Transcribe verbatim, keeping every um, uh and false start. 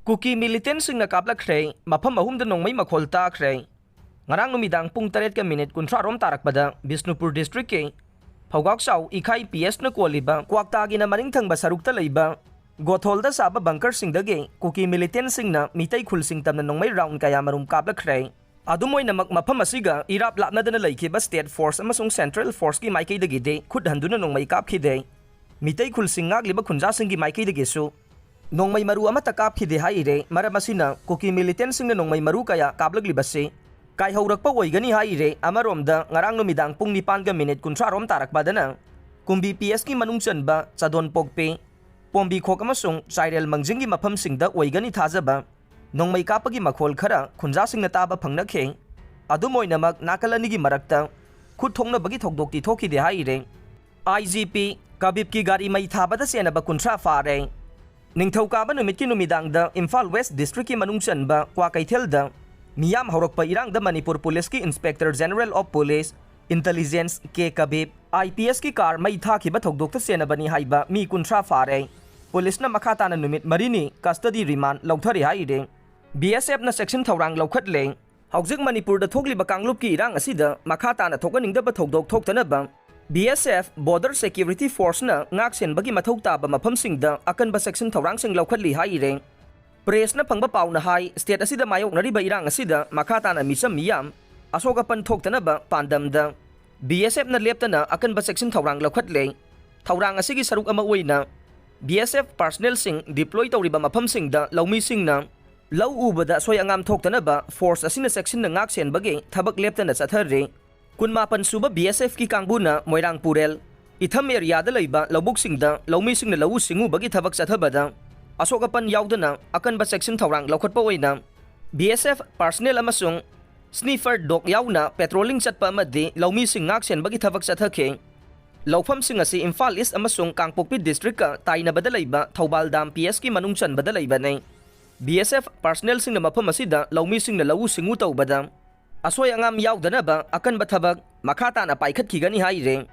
ꯀꯨꯀꯤ ꯃꯤꯂꯤꯇꯦꯟꯁꯤꯡꯅ ꯀꯥꯞꯂꯛꯈ꯭ꯔꯦ꯫ ꯃꯐꯝ ꯑꯍꯨꯝꯗ ꯅꯣꯡꯃꯩ ꯃꯈꯣꯜ ꯇꯥꯈ꯭ꯔꯦ꯫ ꯉꯔꯥꯡ ꯅꯨꯃꯤꯗꯥꯡ ꯄꯨꯡ ꯇꯔꯦꯠꯀ ꯃꯤꯅꯤꯠ ꯀꯨꯟꯊ꯭ꯔꯥ ꯔꯣꯝ ꯇꯥꯔꯛꯄꯗ ꯕꯤꯁꯅꯨꯄꯨꯔ ꯗꯤꯁꯇ꯭ꯔꯤꯛꯀꯤ ꯐꯧꯒꯥꯛꯆꯥꯎ ꯏꯈꯥꯏ ꯄꯤ ꯑꯦꯁꯅ ꯀꯣꯜꯂꯤꯕ ꯀ꯭ꯋꯥꯛꯇꯥꯒꯤꯅ ꯃꯅꯤꯡ ꯊꯪꯕ ꯁꯔꯨꯛꯇ ꯂꯩꯕ ꯒꯣꯊꯣꯜꯗ ꯁꯥꯕ ꯕꯪꯀꯔꯁꯤꯡꯗꯒꯤ ꯀꯨꯀꯤ ꯃꯤꯂꯤꯇꯦꯟꯁꯤꯡꯅ ꯃꯤꯇꯩ ꯈꯨꯜꯁꯤꯡ ꯇꯝꯅ ꯅꯣꯡꯃꯩ ꯔꯥꯎꯟ ꯀꯌꯥ ꯃꯔꯨꯝ ꯀꯥꯞꯂꯛꯈ꯭ꯔꯦ꯫ ꯑꯗꯨꯝ ꯑꯣꯏꯅꯃꯛ, ꯃꯐꯝ ꯑꯁꯤꯒ ꯏꯔꯥꯞ ꯂꯥꯞꯅꯗꯅ ꯂꯩꯈꯤꯕ ꯁ꯭ꯇꯦꯠ ꯐꯣꯔꯁ ꯑꯃꯁꯨꯡ ꯁꯦꯟꯇ꯭ꯔꯦꯜ ꯐꯣꯔꯁꯀꯤ ꯃꯥꯏꯀꯩꯗꯒꯤꯗꯤ ꯈꯨꯠ ꯍꯟꯗꯨꯅ ꯅꯣꯡꯃꯩ ꯀꯥꯞꯈꯤꯗꯦ꯫ ꯃꯤꯇꯩ ꯈꯨꯜꯁꯤꯡ ꯉꯥꯛꯂꯤꯕ ꯈꯨꯟꯖꯥꯁꯤꯡꯒꯤ ꯃꯥꯏꯀꯩꯗꯒꯤꯁꯨ ꯅꯣꯡꯃꯩ ꯃꯔꯨ ꯑꯃꯠꯇ ꯀꯥꯞꯈꯤꯗꯦ ꯍꯥꯏꯔꯦ꯫ ꯃꯔꯝ ꯑꯁꯤꯅ ꯀꯨꯀꯤ ꯃꯤꯂꯤꯇꯦꯟꯁꯤꯡꯅ ꯅꯣꯡꯃꯩ ꯃꯔꯨ ꯀꯌꯥ ꯀꯥꯞꯂꯛꯂꯤꯕꯁꯤ ꯀꯥꯏꯍꯧꯔꯛꯄ ꯑꯣꯏꯒꯅꯤ ꯍꯥꯏꯔꯦ꯫ ꯑꯃꯔꯣꯝꯗ, ꯉꯔꯥꯡ ꯅꯨꯃꯤꯗꯥꯡ ꯄꯨꯡ ꯅꯤꯄꯥꯟꯒ ꯃꯤꯅꯤꯠ ꯀꯨꯟꯊ꯭ꯔꯥ ꯔꯣꯝ ꯇꯥꯔꯛꯄꯗꯅ ꯀꯨꯝꯕꯤ ꯄꯤ ꯑꯦꯁꯀꯤ ꯃꯅꯨꯡ ꯆꯟꯕ ꯆꯥꯗꯣꯟꯄꯣꯛꯄꯤ, ꯄꯣꯝꯕꯤꯈꯣꯛ ꯑꯃꯁꯨꯡ ꯆꯥꯏꯔꯦꯜ ꯃꯪꯖꯤꯡꯒꯤ ꯃꯐꯝꯁꯤꯡꯗ ꯑꯣꯏꯒꯅꯤ ꯊꯥꯖꯕ ꯅꯣꯡꯃꯩ ꯀꯥꯞꯄꯒꯤ ꯃꯈꯣꯜ ꯈꯔ ꯈꯨꯟꯖꯥꯁꯤꯡꯅ ꯇꯥꯕ ꯐꯪꯅꯈꯤ꯫ ꯑꯗꯨꯝ ꯑꯣꯏꯅꯃꯛ, ꯅꯥꯀꯜ ꯑꯅꯤꯒꯤ ꯃꯔꯛꯇ ꯈꯨꯠ ꯊꯣꯛꯅꯕꯒꯤ ꯊꯧꯗꯣꯛꯇꯤ ꯊꯣꯛꯈꯤꯗꯦ ꯍꯥꯏꯔꯦ꯫ ꯑꯥꯏ ꯖꯤ ꯄꯤ ꯀꯕꯤꯞꯀꯤ ꯒꯥꯔꯤ ꯃꯩ ꯊꯥꯕꯗ ꯆꯦꯟꯅꯕ ꯀꯨꯟꯊ꯭ꯔꯥ ꯐꯥꯔꯦ꯫ ꯅꯤꯡꯊꯧꯀꯥꯕ ꯅꯨꯃꯤꯠꯀꯤ ꯅꯨꯃꯤꯗꯥꯡꯗ ꯏꯝꯐꯥꯜ ꯋꯦꯁ ꯗꯤꯁꯇ꯭ꯔꯤꯛꯀꯤ ꯃꯅꯨꯡ ꯆꯟꯕ ꯀ꯭ꯋꯥꯀꯩꯊꯦꯜꯗ ꯃꯤꯌꯥꯝ ꯍꯧꯔꯛꯄ ꯏꯔꯥꯡꯗ ꯃꯅꯤꯄꯨꯔ ꯄꯨꯂꯤꯁꯀꯤ inspector general of police intelligence K Kabib, I P ꯑꯦꯁꯀꯤ ꯀꯥꯔ ꯃꯩ ꯊꯥꯈꯤꯕ ꯊꯧꯗꯣꯛꯇ ꯆꯦꯟꯅꯕꯅꯤ ꯍꯥꯏꯕ ꯃꯤ ꯀꯨꯟꯊ꯭ꯔꯥ ꯐꯥꯔꯦ꯫ ꯄꯨꯂꯤꯁꯅ ꯃꯈꯥ ꯇꯥꯅ ꯅꯨꯃꯤꯠ ꯃꯔꯤꯅꯤ ꯀꯁꯇꯗꯤ ꯔꯤꯃꯥꯟ ꯂꯧꯊꯔꯤ ꯍꯥꯏꯔꯤ꯫ ꯕꯤ ꯑꯦꯁ ꯑꯦꯐꯅ ꯆꯦꯛꯁꯤꯟ ꯊꯧꯔꯥꯡ ꯂꯧꯈꯠꯂꯦ꯫ ꯍꯧꯖꯤꯛ ꯃꯅꯤꯄꯨꯔꯗ ꯊꯣꯛꯂꯤꯕ ꯀꯥꯡꯂꯨꯞꯀꯤ ꯏꯔꯥꯡ ꯑꯁꯤꯗ ꯃꯈꯥ ꯇꯥꯅ ꯊꯣꯛꯍꯟꯅꯤꯡꯗꯕ ꯊꯧꯗꯣꯛ ꯊꯣꯛꯇꯅꯕ ꯕꯤ ꯑꯦꯁ ꯑꯦꯐ, ꯕꯣꯔꯗꯔ ꯁꯦꯀ꯭ꯌꯨꯔꯤꯇꯤ ꯐꯣꯔꯁꯅ ꯉꯥꯛ ꯁꯦꯟꯕꯒꯤ ꯃꯊꯧ ꯇꯥꯕ ꯃꯐꯝꯁꯤꯡꯗ ꯑꯀꯟꯕ ꯆꯦꯛꯁꯤꯟ ꯊꯧꯔꯥꯡꯁꯤꯡ ꯂꯧꯈꯠꯂꯤ ꯍꯥꯏꯔꯦ꯫ ꯄ꯭ꯔꯦꯁꯅ ꯐꯪꯕ ꯄꯥꯎꯅ ꯍꯥꯏ, ꯁ꯭ꯇꯦꯠ ꯑꯁꯤꯗ ꯃꯥꯌꯣꯛꯅꯔꯤꯕ ꯏꯔꯥꯡ ꯑꯁꯤꯗ ꯃꯈꯥ ꯇꯥꯅ ꯃꯤꯆꯝ ꯃꯤꯌꯥꯝ ꯑꯁꯣꯛ ꯑꯄꯟ ꯊꯣꯛꯇꯅꯕ ꯄꯥꯟꯗꯝꯗ ꯕꯤ ꯑꯦꯁ ꯑꯦꯐꯅ ꯂꯦꯞꯇꯅ ꯑꯀꯟꯕ ꯆꯦꯛꯁꯤꯟ ꯊꯧꯔꯥꯡ ꯂꯧꯈꯠꯂꯦ꯫ ꯊꯧꯔꯥꯡ ꯑꯁꯤꯒꯤ ꯁꯔꯨꯛ ꯑꯃ ꯑꯣꯏꯅ ꯕꯤ ꯑꯦꯁ ꯑꯦꯐ ꯄꯥꯔꯁꯅꯦꯜꯁꯤꯡ ꯗꯤꯄ꯭ꯂꯣꯏ ꯇꯧꯔꯤꯕ ꯃꯐꯝꯁꯤꯡꯗ ꯂꯧꯃꯤꯁꯤꯡꯅ ꯂꯧ ꯎꯕꯗ ꯑꯁꯣꯏ ꯑꯉꯥꯝ ꯊꯣꯛꯇꯅꯕ ꯐꯣꯔꯁ ꯑꯁꯤꯅ ꯆꯦꯛꯁꯤꯟꯅ ꯉꯥꯛ ꯁꯦꯟꯕꯒꯤ ꯊꯕꯛ ꯂꯦꯞꯇꯅ ꯆꯠꯊꯔꯤ꯫ ꯀꯨꯟꯃꯥꯄꯟ ꯁꯨꯕ ꯕꯤ ꯑꯦꯁ ꯑꯦꯐꯀꯤ ꯀꯥꯡꯕꯨꯅ ꯃꯣꯏꯔꯥꯡ ꯄꯨꯔꯦꯜ, ꯏꯊꯝ ꯑꯦꯔꯤꯌꯥꯗ ꯂꯩꯕ ꯂꯧꯕꯨꯛꯁꯤꯡꯗ ꯂꯧꯃꯤꯁꯤꯡꯅ ꯂꯧꯎ ꯁꯤꯡꯎꯕꯒꯤ ꯊꯕꯛ ꯆꯠꯊꯕꯗ ꯑꯁꯣꯛ ꯑꯄꯟ ꯌꯥꯎꯗꯅ ꯑꯀꯟꯕ ꯆꯦꯛꯁꯤꯟ ꯊꯧꯔꯥꯡ ꯂꯧꯈꯠꯄ ꯑꯣꯏꯅ ꯕꯤ ꯑꯦꯁ ꯑꯦꯐ ꯄꯥꯔꯁꯅꯦꯜ ꯑꯃꯁꯨꯡ ꯁ꯭ꯅꯤꯐꯔ ꯗꯣꯒ ꯌꯥꯎꯅ ꯄꯦꯇ꯭ꯔꯣꯂꯤꯡ ꯆꯠꯄ ꯑꯃꯗꯤ ꯂꯧꯃꯤꯁꯤꯡ ꯉꯥꯛ ꯁꯦꯟꯕꯒꯤ ꯊꯕꯛ ꯆꯠꯊꯈꯤ꯫ ꯂꯧꯐꯝꯁꯤꯡ ꯑꯁꯤ ꯏꯝꯐꯥꯜ ꯏꯁ ꯑꯃꯁꯨꯡ ꯀꯥꯡꯄꯣꯛꯄꯤ ꯗꯤꯁꯇ꯭ꯔꯤꯛꯀ ꯇꯥꯏꯅꯕꯗ ꯂꯩꯕ ꯊꯧꯕꯥꯜ ꯗꯥꯝ ꯄꯤ ꯑꯦꯁꯀꯤ ꯃꯅꯨꯡ ꯆꯟꯕꯗ ꯂꯩꯕꯅꯤ꯫ ꯕꯤ ꯑꯦꯁ ꯑꯦꯐ ꯄꯥꯔꯁꯅꯦꯜꯁꯤꯡꯅ ꯃꯐꯝ ꯑꯁꯤꯗ ꯂꯧꯃꯤꯁꯤꯡꯅ ꯂꯧꯎ ꯁꯤꯡꯎ ꯇꯧꯕꯗ ꯑꯁꯣꯏ ꯑꯉꯥꯝ ꯌꯥꯎꯗꯅꯕ ꯑꯀꯟꯕ ꯊꯕꯛ ꯃꯈꯥ ꯇꯥꯅ ꯄꯥꯏꯈꯠꯈꯤꯒꯅꯤ ꯍꯥꯏꯔꯦ꯫